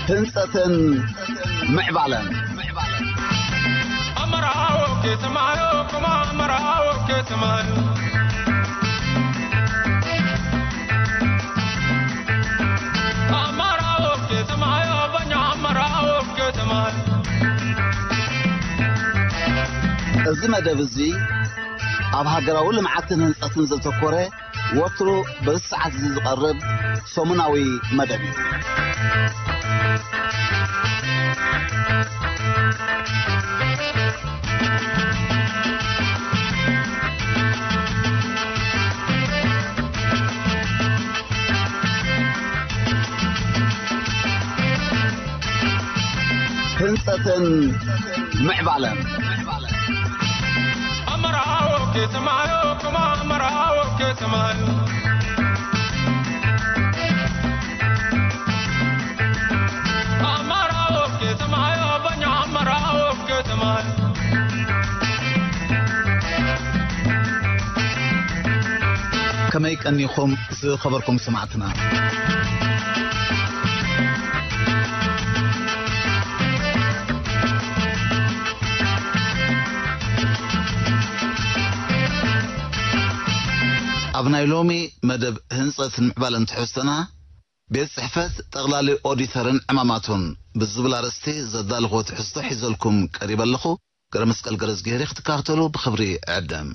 ህንጸትን ምዕባለን። ኣመራዎ ከተማዮ፣ ኮማ ኣመራዎ ከተማዮ። ኣመራዎ ከተማዮ፣ በኛ ኣመራዎ ከተማዮ። እዚ መደብ እዚ ኣብ ሃገራዊ ልምዓትን ህንጸትን ዘተኮረ፣ ወትሩ በዚ ሰዓት እዚ ዝቐርብ ሰሙናዊ መደብ እዩ። ህንጸትን ምዕባለን። ኣመራዎ ከተማዮ፣ ኮማ ኣመራዎ ከተማዮ። ኣመራዎ ከተማዮ፣ በኛ ኣመራዎ ከተማዮ። ከመይ ቀኒኹም ዝኸበርኩም ሰማዕትና? ኣብ ናይ ሎሚ መደብ ህንጸትን ምዕባለን ትሕዝቶና፣ ቤት ጽሕፈት ጠቕላሊ ኦዲተርን ዕማማቱን ብዝብል ኣርእስቲ ዘዳለኹዎ ትሕዝቶ ሒዘልኩም ቀሪበ ኣለኹ። ገረመስቀል ገረዝግሄር ክትከታተሉ ብኽብሪ እዕድም።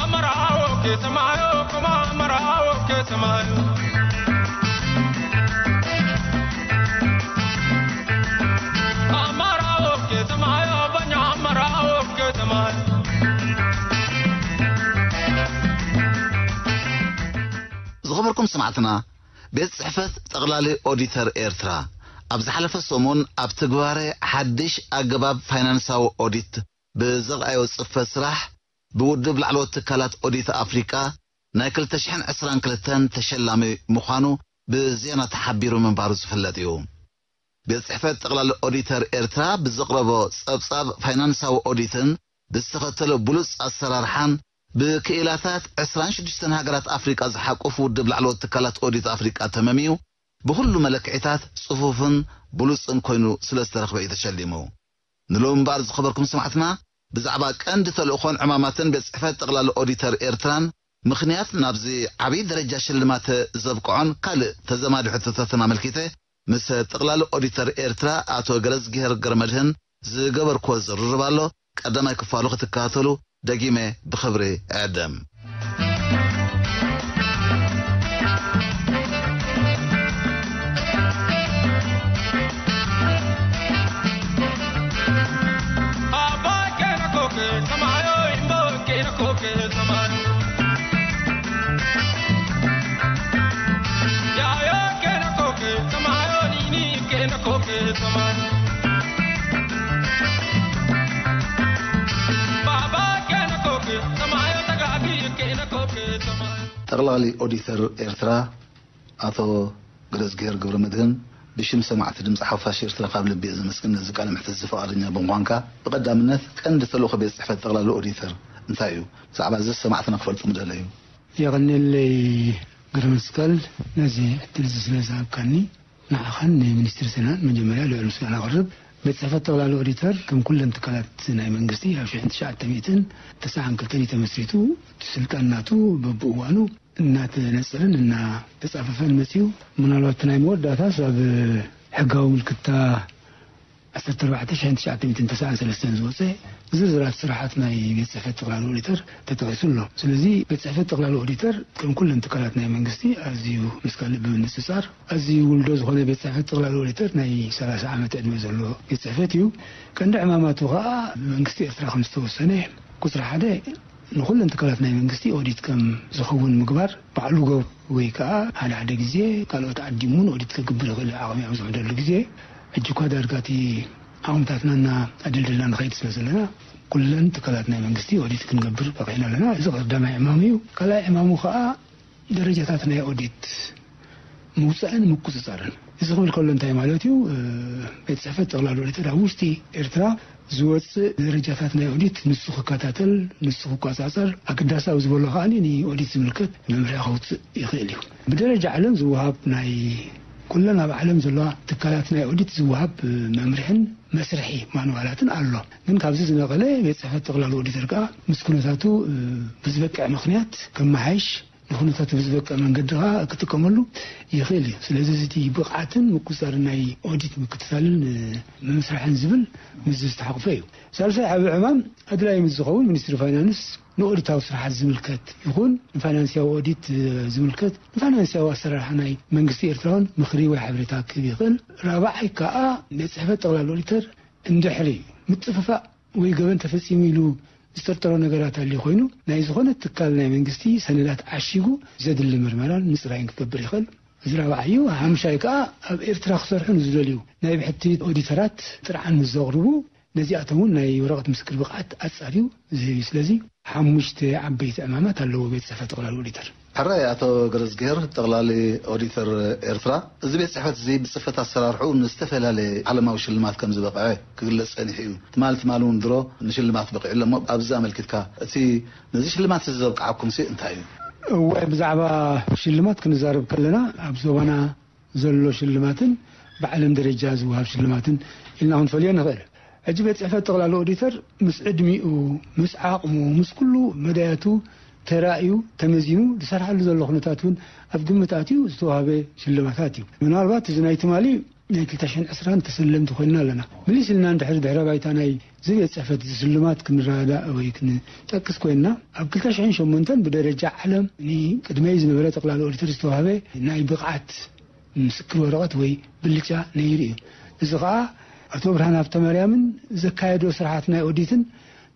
ኣመራዎ ከተማዮ፣ ኮማ ኣመራዎ ከተማዮ። ኣመራዎ ከተማዮ፣ በኛ ኣመራዎ ከተማዮ። ዝኸበርኩም ሰማዕትና፣ ቤት ጽሕፈት ጠቕላሊ ኦዲተር ኤርትራ ኣብ ዝሓለፈ ሰሙን ኣብ ትግባረ ሓድሽ ኣገባብ ፋይናንሳዊ ኦዲት ብዘርኣዮ ጽፈት ስራሕ፣ ብውድብ ላዕለዎት ትካላት ኦዲት ኣፍሪቃ ናይ ክልተ ሽሕን ዕስራን ክልተን ተሸላሚ ምዃኑ ብዜና ተሓቢሩ ምንባሩ ዝፍለጥ እዩ። ቤት ጽሕፈት ጠቕላሊ ኦዲተር ኤርትራ ብዘቕረቦ ጸብጻብ ፋይናንሳዊ ኦዲትን ብዝተኸተሎ ብሉጽ ኣሰራርሓን ብክኢላታት ዕስራን ሽዱሽተን ሃገራት ኣፍሪቃ ዝሓቁፍ ውድብ ላዕለዎት ትካላት ኦዲት ኣፍሪቃ ተመምዩ ብኹሉ መለክዒታት ጽፉፍን ብሉጽን ኮይኑ ስለ ዝተረኽበ እዩ ተሸሊሙ። ንሎሚ እምበኣር ዝኸበርኩም ሰማዕትና ብዛዕባ ቀንዲ ተልእኾን ዕማማትን ቤት ጽሕፈት ጠቕላሊ ኦዲተር ኤርትራን ምኽንያት ናብዚ ዓብዪ ደረጃ ሽልማት ዘብቅዖን ካልእ ተዘማዲ ሕቶታትን ኣመልኪተ ምስ ጠቕላሊ ኦዲተር ኤርትራ ኣቶ ገረዝግሄር ገረመድህን ዝገበርኩዎ ዝርርብ ኣሎ። ቀዳማይ ክፋሉ ክትከታተሉ ደጊመ ብኽብሪ እዕድም። ጠቕላሊ ኦዲተር ኤርትራ ኣቶ ገረዝግሄር ገብረመድህን፣ ብሽም ሰማዕቲ ድምፂ ሓፋሽ ኤርትራ ካብ ልቢ እየ ዘመስግን። ነዚ ቃለ መሕትት እዚ ፈቓደኛ ብምዃንካ፣ ብቐዳምነት ቀንዲ ተልእኾ ቤት ጽሕፈት ጠቕላሊ ኦዲተር እንታይ እዩ? ብዛዕባ እዚ ሰማዕትና ክፈልጡ ምደለዩ። የቐንየለይ ገረመስቀል፣ ነዚ ዕድል እዚ ስለ ዝሃብካኒ። ንዓኻን ንሚኒስትሪ ዜናን መጀመርያ ልዑል ምስጋና ኣቕርብ። ቤት ጽሕፈት ጠቕላሊ ኦዲተር ከም ኩለን ትካላት ናይ መንግስቲ ኣብ ሽሕን ትሽዓተ ሚእትን ተስዓን ክልተን እዩ ተመስሪቱ። እቲ ስልጣን ናቱ በብእዋኑ እናተነጸረን እናተጻፈፈን መጺኡ። ምናልባት እቲ ናይ መወዳእታስ ኣብ ሕጋዊ ምልክታ ዓሰርተ ኣርባዕተ ሽሕን ትሽዓተ ሚእትን ተስዓን ሰለስተን ዝወጸ ዝርዝራት ስራሓት ናይ ቤት ጽሕፈት ጠቕላሊ ኦዲተር ተጠቒሱ ኣሎ። ስለዚ ቤት ጽሕፈት ጠቕላሊ ኦዲተር ከም ኩለን ትካላት ናይ መንግስቲ ኣዝዩ ምስ ካልእ ብምንጽጻር ኣዝዩ ውልዶ ዝኾነ ቤት ጽሕፈት ጠቕላሊ ኦዲተር ናይ ሰላሳ ዓመት ዕድመ ዘለዎ ቤት ጽሕፈት እዩ። ቀንዲ ዕማማቱ ከኣ ብመንግስቲ ኤርትራ ከም ዝተወሰነ ቁጽሪ ሓደ ንኹለን ትካላት ናይ መንግስቲ ኦዲት ከም ዝኸውን ምግባር፣ ባዕሉ ጎብ ወይ ከዓ ሓደ ሓደ ግዜ ካልኦት ዓዲሙን ኦዲት ክግብር ይኽእል ዓቕሚ ኣብ ዝውሕደሉ ግዜ። ሕጂ እኳ ዳርጋ እቲ ዓቕምታትና እና ኣደልደልና ንኸይድ ስለ ዘለና፣ ኩለን ትካላት ናይ መንግስቲ ኦዲት ክንገብር በቂዕና ኣለና። እዚ ቀዳማይ ዕማሙ እዩ። ካልኣይ ዕማሙ ከዓ ደረጃታት ናይ ኦዲት ምውፃእን ምቁፅፃርን። እዚ ክብል ከሎ እንታይ ማለት እዩ? ቤት ፅሕፈት ጠቕላላ ኦዲተር ኣብ ውሽጢ ኤርትራ ዝወፅእ ደረጃታት ናይ ኦዲት ንሱ ክከታተል፣ ንሱ ክቆፃፀር፣ ኣገዳሲ ኣብ ዝበሎ ከዓ ንኦዲት ዝምልከት መምርሒ ከውፅእ ይኽእል እዩ። ብደረጃ ዓለም ዝወሃብ ናይ ኩለን ኣብ ዓለም ዘለዋ ትካላት ናይ ኦዲት ዝወሃብ መምርሕን መስርሒ ማንዋላትን ኣሎ። ግን ካብዚ ዝነቐለ ቤት ፅሕፈት ጠቕላላ ኦዲተር ከዓ ምስ ኩነታቱ ብዝበቅዕ ምክንያት ከመሓይሽ፣ ንኹነታት ብዝበቅዕ መንገዲ ኸዓ ክጥቀመሉ ይኽእል እዩ። ስለዚ እቲ ብቕዓትን ምቁፅፃርን ናይ ኦዲት ምክትታልን ምምስራሕን ዝብል ምስዚ ዝተሓቕፈ እዩ። ሳልሳይ ዓቢ ዕማም ኣድላዪ ምስ ዝኸውን ሚኒስትሪ ፋይናንስ ንኦዲታዊ ስራሓት ዝምልከት ይኹን ንፋይናንስያዊ ኦዲት ዝምልከት ንፋይናንስያዊ ኣሰራርሓ ናይ መንግስቲ ኤርትራውን ምኽሪ ወይ ሓበሬታ ክህብ ይኽእል። ራብዓይ ከዓ ቤት ፅሕፈት ጠቕላላ ኦዲተር እንድሕሪ ምጥፍፋእ ወይ ገበን ተፈፂሙ ኢሉ ዝጥርጥሮ ነገራት ኣልዩ ኮይኑ ናይ ዝኾነ ትካል ናይ መንግስቲ ሰነዳት ዓሺጉ ዘድሊ ምርመራን ምፅራይን ክገብር ይኽእል። እዚ ራብዓይ እዩ። ሓምሻይ ከዓ ኣብ ኤርትራ ክሰርሑ ንዝደልዩ ናይ ብሕቲ ኦዲተራት ጥርዓን ምስ ዘቕርቡ ነዚኣቶም እውን ናይ ወረቐት ምስክር ብቕዓት ኣጻርዩ ዝህብ እዩ። ስለዚ ሓሙሽተ ዓበይቲ ዕማማት ኣለዎ ቤት ጽሕፈት ጠቕላሊ ኦዲተር። ሕራይ ኣቶ ገረዝግሄር፣ ጠቕላሊ ኦዲተር ኤርትራ፣ እዚ ቤት ጽሕፈት እዚ ብጽፈት ኣሰራርሕኡ ንዝተፈላለየ ዓለማዊ ሽልማት ከም ዝበቕዐ ክግለጽ ጸኒሑ እዩ። ትማል ትማል እውን ድሮ ንሽልማት በቂዑ ኣሎ እሞ ኣብዚ ኣመልኪትካ እቲ ነዚ ሽልማት እዚ ዘብቅዓኩም ሲ እንታይ እዩ? እወ፣ ብዛዕባ ሽልማት ክንዛረብ ከለና ኣብ ዞባና ዘሎ ሽልማትን ብዓለም ደረጃ ዝወሃብ ሽልማትን ኢልና ክንፈልዮ ንኽእል። ሕጂ ቤት ጽሕፈት ጠቕላሊ ኦዲተር ምስ ዕድሚኡ፣ ምስ ዓቕሙ፣ ምስ ኩሉ መዳያቱ ተራእዩ ተመዚኑ ዝሰርሓሉ ዘሎ ኩነታት እውን ኣብ ግምት ኣትዩ ዝተዋህበ ሽልማታት እዩ። ምናልባት እዚ ናይ ትማሊ ናይ ክልተ ሽሕን ዕስራን ተሰለምቲ ኮይንና ኣለና። ምልስ ኢልና እንድሕር ድሕረ ባይታ ናይ እዚ ቤት ጽሕፈት እዚ ሽልማት ክንረዳእ ወይ ክንጠቅስ ኮይንና ኣብ ክልተ ሽሕን ሸሞንተን ብደረጃ ዓለም ንቅድመይ ዝነበረ ጠቕላሊ ኦዲተር ዝተዋህበ ናይ ብቕዓት ምስክር ወረቐት ወይ ብልጫ ነይሩ እዩ። እዚ ኸኣ ኣቶ ብርሃን ሃብተማርያምን ዘካየዶ ስራሓት ናይ ኦዲትን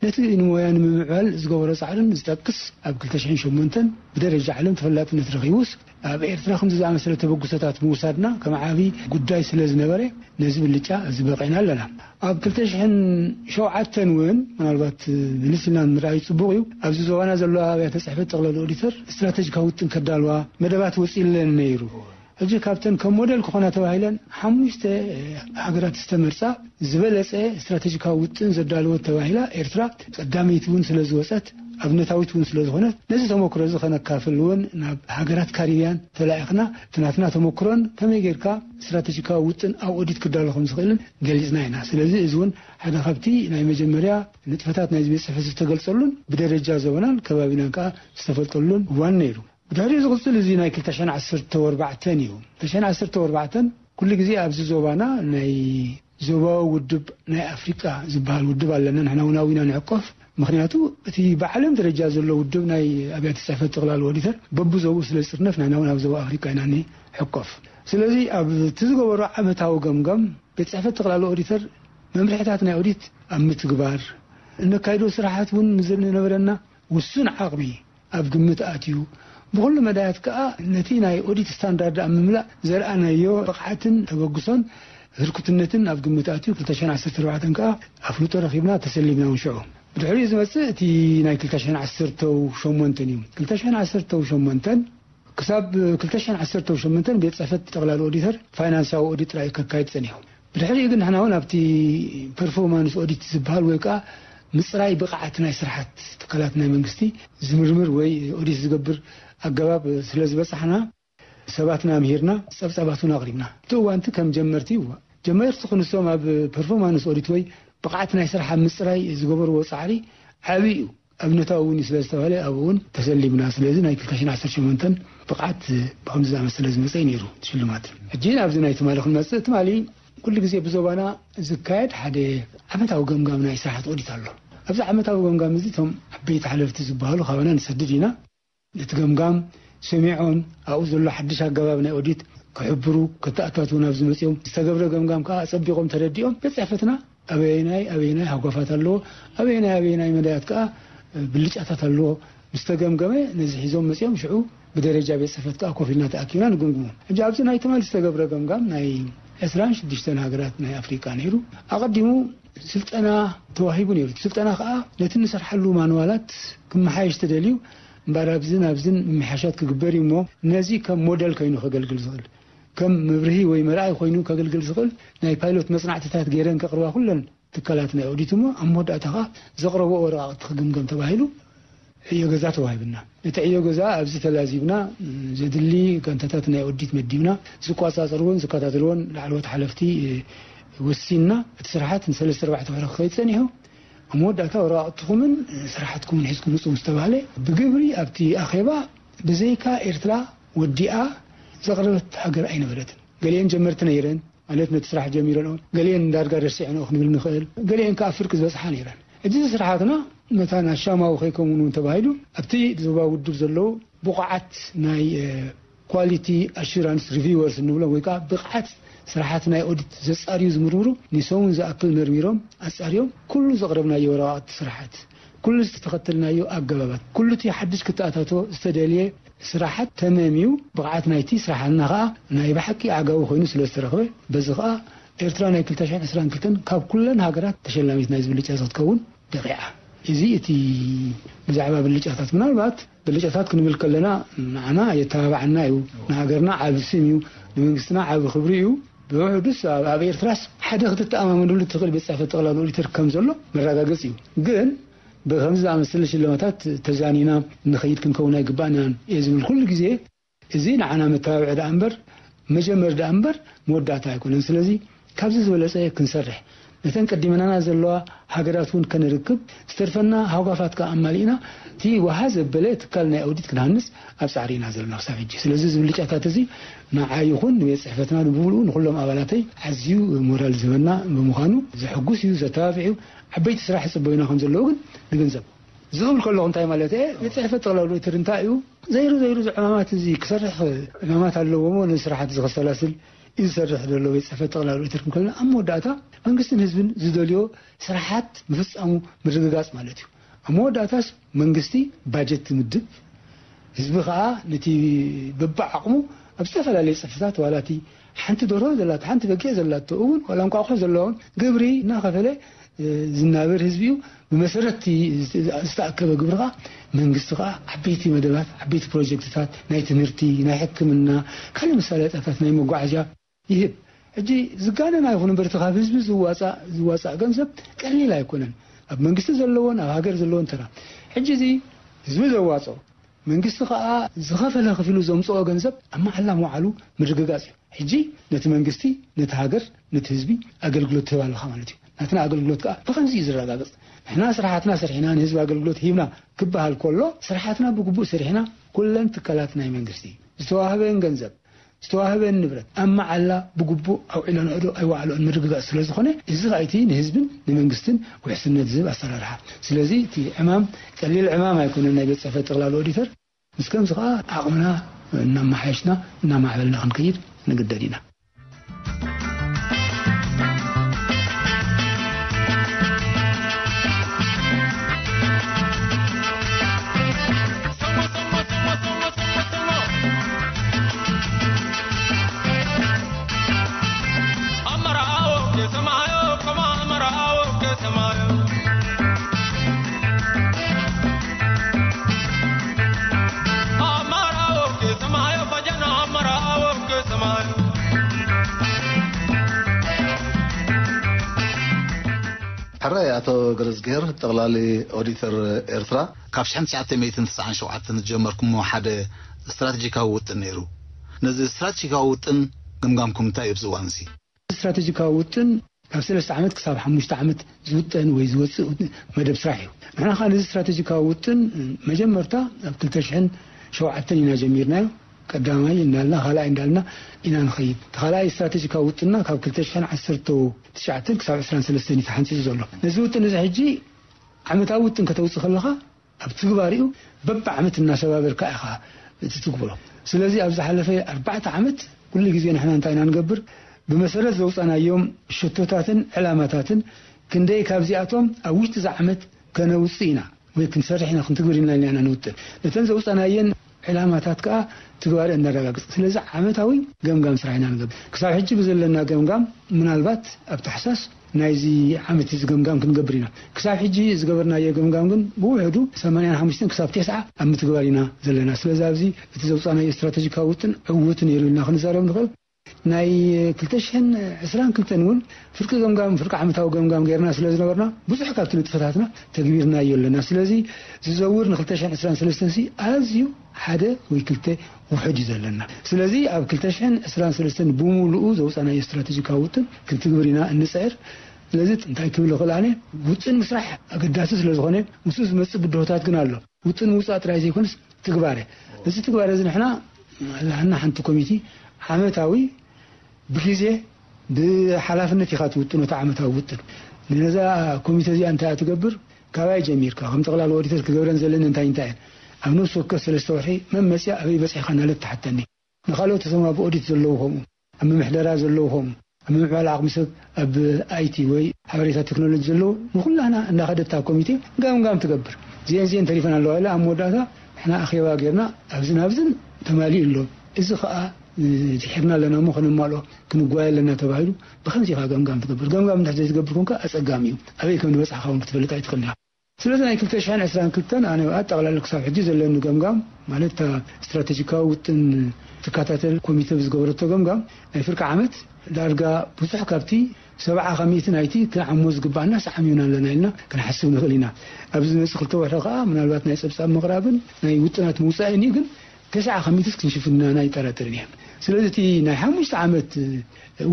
ነቲ ንሞያ ንምምዕባል ዝገበሮ ጻዕርን ዝጠቅስ ኣብ ክልተ ሽሕን ሸሞንተን ብደረጃ ዓለም ተፈላጥነት ረኺቡስ ኣብ ኤርትራ ከምዚ ዝኣመሰለ ተበግሶታት ምውሳድና ከም ዓቢ ጉዳይ ስለ ዝነበረ ነዚ ብልጫ እዚ በቒዕና ኣለና። ኣብ ክልተ ሽሕን ሸውዓተን እውን ምናልባት ምልስ ኢልና ምርኣዩ ጽቡቕ እዩ። ኣብዚ ዞባና ዘለዋ ኣብያተ ጽሕፈት ጠቕላሊ ኦዲተር ስትራተጂካዊ ውጥን ከዳልዋ መደባት ወጺለን ነይሩ። ሕጂ ካብተን ከም ሞዴል ክኾና ተባሂለን ሓሙሽተ ሃገራት ዝተመርጻ ዝበለጸ ስትራተጂካዊ ውጥን ዘዳለወት ተባሂላ ኤርትራ ቀዳመይቲ እውን ስለ ዝወጸት ኣብነታዊት እውን ስለ ዝኾነት ነዚ ተመክሮ እዚ ከነካፍል እውን ናብ ሃገራት ካሪብያን ተላኢኽና እቲ ናትና ተመክሮን ከመይ ጌርካ ስትራተጂካዊ ውጥን ኣብ ኦዲት ክዳሎ ከም ዝኽእልን ገሊጽና ኢና። ስለዚ እዚ እውን ሓደ ካብቲ ናይ መጀመርያ ንጥፈታት ናይዚ ቤት ጽሕፈት ዝተገልጸሉን ብደረጃ ዞባናን ከባቢናን ከኣ ዝተፈልጠሉን እዋን ነይሩ። ብድሕሪኡ ዝቕጽል እዚ ናይ ክልተ ሽሕን ዓሰርተ ኣርባዕተን እዩ። ክልተ ሽሕን ዓሰርተ ኣርባዕተን ኩሉ ግዜ ኣብዚ ዞባና ናይ ዞባዊ ውድብ ናይ ኣፍሪቃ ዝበሃል ውድብ ኣለና። ንሕና እውን ኣብኡ ኢና ንዕቆፍ። ምኽንያቱ እቲ ብዓለም ደረጃ ዘሎ ውድብ ናይ ኣብያተ ጽሕፈት ጠቕላሊ ኦዲተር በብዞብኡ ስለ ዝጥርነፍ ንሕና እውን ኣብ ዞባ ኣፍሪቃ ኢና ንሕቆፍ። ስለዚ ኣብ እቲ ዝገበሮ ዓመታዊ ገምጋም ቤት ጽሕፈት ጠቕላሊ ኦዲተር መምርሕታት ናይ ኦዲት ኣብ ምትግባር እነካይዶ ስራሓት እውን ንዝነበረና ውሱን ዓቕሚ ኣብ ግምት ኣትዩ ብኹሉ መዳያት ከኣ ነቲ ናይ ኦዲት ስታንዳርድ ኣብ ምምላእ ዘርኣናዮ ብቕዓትን ተበግሶን ህርኩትነትን ኣብ ግምት ኣትዩ ክልተ ሽሕን ዓሰርተ ኣርባዕተን ከኣ ኣፍልጦ ረኺብና ተሰሊምና እውን ሽዑ። ብድሕሪኡ ዝመጽእ እቲ ናይ ክልተ ሽሕን ዓሰርተ ሸሞንተን እዩ። ክልተ ሽሕን ዓሰርተ ሸሞንተን ክሳብ ክልተ ሽሕን ዓሰርተ ሸሞንተን ቤት ጽሕፈት ጠቕላሊ ኦዲተር ፋይናንሳዊ ኦዲት ጥራይ ከካይድ ጸኒሑ። ብድሕሪኡ ግን ንሕና እውን ኣብቲ ፐርፎርማንስ ኦዲት ዝበሃል ወይ ከዓ ምፅራይ ብቕዓት ናይ ስራሓት ትካላት ናይ መንግስቲ ዝምርምር ወይ ኦዲት ዝገብር ኣገባብ ስለ ዝበፃሕና ሰባትና ምሂርና ፀብፃባት እውን ኣቕሪብና። እቲ እዋንቲ ከም ጀመርቲ ይዋ ጀመርቲ ክንሶም ኣብ ፐርፎርማንስ ኦዲት ወይ ብቕዓት ናይ ስራሕ ኣብ ምፅራይ ዝገበርዎ ፃዕሪ ዓብዪ እዩ። ኣብነታዊ እውን እዩ ስለ ዝተባህለ ኣብኡ እውን ተሰሊምና። ስለዚ ናይ ክልተ ሽሕን ዓሰርተ ሸሞንተን ብቕዓት ብኸምዚ ዝኣመሰለ ዝመፀ እዩ ነይሩ እቲ ሽልማት። ሕጂ ኣብዚ ናይ ትማሊ ክንመፅእ፣ ትማሊ ኩሉ ግዜ ብዞባና ዝካየድ ሓደ ዓመታዊ ገምጋም ናይ ስራሕቲ ኦዲት ኣሎ። ኣብዚ ዓመታዊ ገምጋም እዚ እቶም ዓበይቲ ሓለፍቲ ዝበሃሉ ካባና ንሰድድ ኢና። ነቲ ገምጋም ሰሚዖም ኣብኡ ዘሎ ሓድሽ ኣገባብ ናይ ኦዲት ክሕብሩ፣ ከተኣታትዉን ኣብዚ መፂኦም ዝተገብረ ገምጋም ከዓ ኣፀቢቖም ተረዲኦም ቤት ፅሕፈትና ኣበየናይ ኣበየናይ ሃጓፋት ኣለዎ፣ ኣበየናይ ኣበየናይ መዳያት ከዓ ብልጫታት ኣለዎ። ምስ ተገምገመ ነዚ ሒዞም መጺኦም ሽዑ ብደረጃ ቤት ጽሕፈት ከኣ ኮፍ ኢልና ተኣኪብና ንግምግሞ። ሕጂ ኣብዚ ናይ ትማሊ ዝተገብረ ገምጋም ናይ ዕስራን ሽዱሽተን ሃገራት ናይ ኣፍሪቃ ነይሩ። ኣቐዲሙ ስልጠና ተዋሂቡ ነይሩ። እቲ ስልጠና ከኣ ነቲ ንሰርሓሉ ማንዋላት ክመሓየሽ ተደልዩ እምበኣር ኣብዝን ኣብዝን ምምሕያሻት ክግበር እዩ እሞ ነዚ ከም ሞደል ኮይኑ ከገልግል ዝኽእል ከም መብርሂ ወይ መርኣይ ኮይኑ ከገልግል ዝኽእል ናይ ፓይሎት መጽናዕትታት ገይረን ከቕርባ ኩለን ትካላት ናይ ኦዲት እሞ ኣብ መወዳእታ ኸኣ ዘቕረቦ ወረቓቕቲ ክግምገም ተባሂሉ ዕዮ ገዛ ተዋሂብና። እቲ ዕዮ ገዛ ኣብዚ ተላዚብና ዘድሊ ጋንታታት ናይ ኦዲት መዲብና ዝቆጻጸርዎን ዝከታተልዎን ላዕለዎት ሓለፍቲ ወሲንና እቲ ስርሓት ንሰለስተ ኣርባዕተ ወርሒ ክኸይድ ጸኒሑ ኣብ መወዳእታ ወረቓቕትኹምን ስርሓትኩምን ሒዝኩም ውጹ ምስ ተባህለ ብግብሪ ኣብቲ ኣኼባ ብዘይካ ኤርትራ ወዲኣ ዘቕረበት ሃገር ኣይነበረትን። ገሊአን ጀመርቲ ነይረን ማለት ነቲ ስራሕ ጀሚረንኦ፣ ገሊአን ዳርጋ ረሲዐንኦ ክንብል ንኽእል፣ ገሊአን ከኣ ፍርቂ ዝበጽሓ ነይረን። ሕጂ እዚ ስርሓትና መታን ኣሻማዊ ከይከውን እውን ተባሂሉ ኣብቲ ዞባ ውድብ ዘለዉ ብቑዓት ናይ ኳሊቲ ኣሹራንስ ሪቪወርስ እንብሎም ወይ ከዓ ብቕዓት ስራሓት ናይ ኦዲት ዘጻርዩ ዝምርምሩ ንሰሙን ዝኣክል መርሚሮም ኣጻርዮም ኩሉ ዘቕረብናዮ ወረቓቕቲ ስራሓት ኩሉ ዝተኸተልናዮ ኣገባባት ኩሉ እቲ ሓድሽ ክተኣታቶ ዝተደልየ ስራሓት ተመምዩ ብቕዓት ናይቲ ስራሓትና ከዓ ናይ ብሓቂ ኣዕጋቢ ኮይኑ ስለ ዝተረኽበ በዚ ከዓ ኤርትራ ናይ ክልተ ሽሕን ዕስራን ክልተን ካብ ኩለን ሃገራት ተሸላሚት ናይ ዝብል ጫ ክትከውን በቒዓ። እዚ እቲ ብዛዕባ ብልጫታት ምናልባት ብልጫታት ክንብል ከለና ንዓና የተባብዓና እዩ፣ ንሃገርና ዓቢ ስም እዩ፣ ንመንግስትና ዓቢ ክብሪ እዩ። ብውሕዱስ ኣብ ኣብ ኤርትራስ ሓደ ክትተኣማመነሉ ትኽእል ቤት ጽሕፈት ጠቕላላ ኦዲተር ከም ዘሎ መረጋገጺ እዩ። ግን ብኸምዚ ዝኣመሰለ ሽልማታት ተዛኒና ንኸይድ ክንከውን ኣይግባእናን እየ ዝብል ኩሉ ግዜ። እዚ ንዓና መተባብዒ ደኣ እምበር መጀመሪ ደኣ እምበር መወዳእታ ኣይኮነን። ስለዚ ካብዚ ዝበለጸ ክንሰርሕ ነተን ቀዲመናና ዘለዋ ሃገራት እውን ከነርክብ ዝተርፈና ሃጓፋት ከኣ ኣማሊእና እቲ ወሃ ዘበለ ትካል ናይ ኦዲት ክንሃንጽ ኣብ ጻዕሪ ኢና ዘለና ክሳብ ሕጂ። ስለዚ እዚ ብልጫታት እዚ ንዓይ ይኹን ንቤት ጽሕፈትና ንብምሉኡ ንኹሎም ኣባላተይ ኣዝዩ ሞራል ዝህበና ብምዃኑ ዘሐጉስ እዩ፣ ዘተባብዕ እዩ። ዓበይቲ ስራሕ ይጽበዩና ከም ዘለዉ ግን ንግንዘብ። እዚ ክብል ከለኹ እንታይ ማለት እየ? ቤት ጽሕፈት ጠቕላላ ኦዲተር እንታይ እዩ? ዘይሩ ዘይሩ እዚ ዕማማት እዚ ክሰርሕ ዕማማት ኣለዎ እሞ ነዚ ስራሓት እዚ ከሰላስል እዩ ዝሰርሕ ዘሎ ቤት ጽሕፈት ጠቕላላ ኦዲተር ክንከልና ኣብ መወዳእታ መንግስትን ህዝብን ዝደልዮ ስራሓት ምፍጻሙ ምርግጋጽ ማለት እዩ። ኣብ መወዳእታስ መንግስቲ ባጀት ትምድብ፣ ህዝቢ ከዓ ነቲ በብዓቕሙ ኣብ ዝተፈላለዩ ጽፍታት ዋላ እቲ ሓንቲ ደርሆ ዘላቶ ሓንቲ በጊዕ ዘላቶ እውን ዋላ እንቋቑሖ ዘለዎን ግብሪ እናኸፈለ ዝናበር ህዝቢ እዩ። ብመሰረት እቲ ዝተኣከበ ግብሪ ከዓ መንግስቲ ከዓ ዓበይቲ መደባት ዓበይቲ ፕሮጀክትታት ናይ ትምህርቲ ናይ ሕክምና ካልእ መሳለጥያታት ናይ መጓዓዝያ ይህብ። ሕጂ ዝጋነን ኣይኹን እምበር እቲ ካብ ህዝቢ ዝዋፃእ ዝዋፃእ ገንዘብ ቀሊል ኣይኮነን ኣብ መንግስቲ ዘለዎን ኣብ ሃገር ዘለዎን ተራ። ሕጂ እዚ ህዝቢ ዘዋፅኦ መንግስቲ ከዓ ዝኸፈለ ክፊሉ ዘምፅኦ ገንዘብ ኣብ መዓላ ምውዓሉ ምርግጋፅ እዩ። ሕጂ ነቲ መንግስቲ ነቲ ሃገር ነቲ ህዝቢ ኣገልግሎት ትህብ ኣለኻ ማለት እዩ። ናትና ኣገልግሎት ከዓ ብኸምዚ እዩ ዝረጋገፅ። ንሕና ስራሓትና ሰሪሕና ንህዝቢ ኣገልግሎት ሂብና ክበሃል ከሎ ስራሓትና ብግቡእ ሰሪሕና ኩለን ትካላት ናይ መንግስቲ ዝተዋህበን ገንዘብ ዝተዋህበን ንብረት ኣብ መዓላ ብግቡእ ኣውዒለንኦ ዶ ኣይወዓልኦን ምርግጋፅ ስለ ዝኾነ እዚ ከዓ እቲ ንህዝብን ንመንግስትን ውሕስነት ዝህብ ኣሰራርሓ። ስለዚ እቲ ዕማም ቀሊል ዕማም ኣይኮነን ናይ ቤት ፅሕፈት ጠቕላላ ኦዲተር። ምስ ከምዚ ከዓ ዓቕምና እናመሓየሽና እናማዕበልና ክንከይድ ንግደድ ኢና። ሕራይ ኣቶ ገረዝግሄር፣ ጠቕላሊ ኦዲተር ኤርትራ፣ ካብ ሽሕን ትሽዓተ ሚእትን ተስዓን ሸውዓተን ዝጀመርኩሞ ሓደ ስትራቴጂካዊ ውጥን ነይሩ። ነዚ ስትራቴጂካዊ ውጥን ግምጋምኩም እንታይ እዩ ኣብዚ እዋን እዚ? ስትራቴጂካዊ ውጥን ካብ ሰለስተ ዓመት ክሳብ ሓሙሽተ ዓመት ዝውጠን ወይ ዝወፅእ መደብ ስራሕ እዩ። ንሕና ከዓ ነዚ ስትራቴጂካዊ ውጥን መጀመርታ ኣብ ክልተ ሽሕን ሸውዓተን ኢና ጀሚርናዮ። ቀዳማይ እንዳልና ካልኣይ እንዳልና ኢና ንኸይድ። እቲ ካልኣይ ስትራቴጂካዊ ውጥንና ካብ ክልተ ሽሕን ዓሰርተ ትሽዓተን ክሳብ ዕስራን ሰለስተን እዩ ተሓንፂፁ ዘሎ። ነዚ ውጥን እዚ ሕጂ ዓመታዊ ውጥን ከተውፅእ ከለኻ ኣብ ትግባሪኡ በብዓመት እናሰባበርካ ኢኻ እቲ ትግብሮ። ስለዚ ኣብ ዝሓለፈ ኣርባዕተ ዓመት ኩሉ ግዜ ንሕና እንታይ ኢና ንገብር? ብመሰረት ዘውፃናዮም ሸቶታትን ዕላማታትን ክንደይ ካብዚኣቶም ኣብ ውሽጢ እዚ ዓመት ከነውፅእ ኢና። ክንሰርሕ ኢና፣ ክንትግብር ኢና ኢልና ኢና ንውጥን። ነተን ዘውፃናየን ዕላማታት ከዓ ትግባረ እነረጋግፅ። ስለዚ ዓመታዊ ገምጋም ስራሕ ኢና ንገብር። ክሳብ ሕጂ ብዘለና ገምጋም ምናልባት ኣብ ታሕሳስ ናይዚ ዓመት እዚ ገምጋም ክንገብር ኢና። ክሳብ ሕጂ ዝገበርናዮ ገምጋም ግን ብውሕዱ ሰማንያን ሓሙሽተን ክሳብ ተስዓ ኣብ ምትግባር ኢና ዘለና። ስለዚ ኣብዚ እቲ ዘውፃናዮ ስትራተጂካዊ ውጥን ዕውት ነይሩ ኢልና ክንዛረብ ንኽእል። ናይ ክልተ ሽሕን ዕስራን ክልተን እውን ፍርቂ ገምጋም፣ ፍርቂ ዓመታዊ ገምጋም ገይርና ስለ ዝነበርና ብዙሕ ካብቲ ንጥፈታትና ተግቢርናዮ ኣለና። ስለዚ ዝዘውር ንክልተ ሽሕን ዕስራን ሰለስተን ሲ ኣዝዩ ሓደ ወይ ክልተ ውሕድ እዩ ዘለና። ስለዚ ኣብ ክልተ ሽሕን ዕስራን ሰለስተን ብምሉኡ ዘውፃናዮ ስትራተጂካዊ ውጥን ክንትግብር ኢና እንፅዕር። ስለዚ እንታይ ክብል ይኽእል ኣነ፣ ውጥን ምስራሕ ኣገዳሲ ስለ ዝኾነ ምስኡ ዝመፅእ ብድሆታት ግን ኣሎ። ውጥን ምውፃእ ጥራይ ዘይኮነስ ትግባረ፣ እዚ ትግባረ እዚ ንሕና ኣለና ሓንቲ ኮሚቲ ዓመታዊ ብግዜ ብሓላፍነት ኢኻ ትውጥኖ እቲ ዓመታዊ ውጥን። ነዛ ኮሚተ እዚኣ እንታይ እያ ትገብር? ካባይ ጀሚርካ ከም ጠቕላላ ኦዲተር ክገብረን ዘለኒ እንታይ እንታይ እየን? ኣብ ነፍሲ ወከፍ ሰለስተ ወርሒ መን መፅያ ኣበይ በፂሕካ እናለት ትሓተኒ። ንካልኦት እቶም ኣብ ኦዲት ዘለዉ ከምኡ፣ ኣብ ምምሕደራ ዘለዉ ከምኡ፣ ኣብ ምምዕባል ዓቕሚ ሰብ፣ ኣብ ኣይቲ ወይ ሓበሬታ ቴክኖሎጂ ዘለዉ ንኩላህና እንዳኸደታ ኮሚቴ ገምጋም ትገብር። እዚአን እዚአን ተሪፈን ኣለዋ ኢላ ኣብ መወዳእታ ንሕና ኣኼባ ጌርና ኣብዝን ኣብዝን ተማሊኡ ኣሎ። እዚ ከዓ ድሒርና ኣለና እሞ ከነማልኦ ክንጓየ ኣለና ተባሂሉ ብከምዚ ኢኻ ገምጋም ትገብር። ገምጋም እንድሕር ዘይትገብር ኮንካ ኣጸጋሚ እዩ። ኣበይ ከም ንበጽሕካ እውን ክትፈልጥ ኣይትኽእልን ኢኻ። ስለዚ ናይ ክልተ ሽሕን ዕስራን ክልተን ኣነ ኣጠቓላሊ ክሳብ ሕጂ ዘለኒ ገምጋም ማለት እታ ስትራቴጂካዊ ውጥን ትከታተል ኮሚተ ብዝገበረቶ ገምጋም ናይ ፍርቂ ዓመት ዳርጋ ብዙሕ ካብቲ ሰብዓ ካብ ሚእቲ ናይቲ ክንዓሞ ዝግባኣና ሰዓሚምና ኣለና ኢልና ክንሓስብ ንኽእል ኢና። ኣብዚ ዝመፅእ ክልተ ወርሒ ከዓ ምናልባት ናይ ፀብፃብ ምቕራብን ናይ ውጥናት ምውፃእን እዩ፣ ግን ተስዓ ካብ ሚእትስ ክንሽፍን ኢና ኣይጠራጠርን እየ። ስለዚ እቲ ናይ ሓሙሽተ ዓመት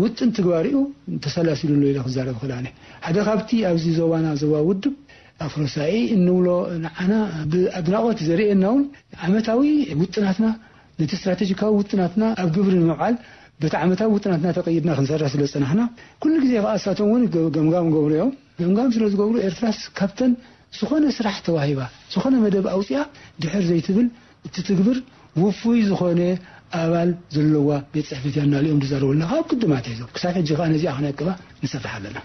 ውጥን ትግባሪኡ ተሰላሲሉ ኣሎ ኢለ ክዛረብ ክኽእል ኣነ። ሓደ ካብቲ ኣብዚ ዞባና ዞባ ውድብ ኣፍሮሳኢ እንብሎ ንዓና ብኣድናቖት ዘርእየና እውን ዓመታዊ ውጥናትና ነቲ ስትራቴጂካዊ ውጥናትና ኣብ ግብሪ ንምውዓል በቲ ዓመታዊ ውጥናትና ተቐይድና ክንሰርሕ ስለ ዝጸናሕና፣ ኩሉ ግዜ ከኣ እሳቶም እውን ገ-፣ ገምጋም ገብሩ እዮም። ገምጋም ስለ ዝገብሩ ኤርትራስ ካብተን ዝኾነ ስራሕ ተዋሂባ፣ ዝኾነ መደብ ኣውጺኣ ድሕር ዘይትብል እትትግብር ውፉይ ዝኾነ ኣባል ዘለዋ ቤት ጽሕፈት እያ እናሉ እዮም ዝዛረቡልና ካብ ቅድማት ሒዞም። ክሳብ ሕጂ ከኣ ነዚኣ ክነቅባ ንሰርሕ ኣለና።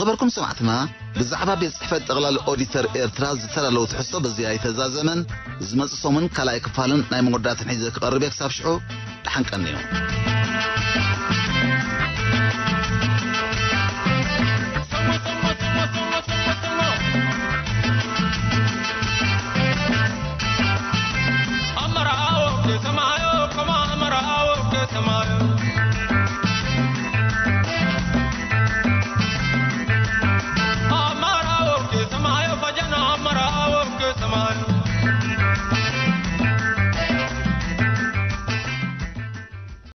ዝኸበርኩም ሰማዕትና፣ ብዛዕባ ቤት ጽሕፈት ጠቕላሊ ኦዲተር ኤርትራ ዝተዳለወ ትሕዝቶ በዚኣ ኣይተዛዘመን። ዝመጽእ ሰሙን ካልኣይ ክፋልን ናይ መወዳእታን ሒዘ ክቐርብ እየ። ክሳብ ሽዑ ደሓን ቀንዩ።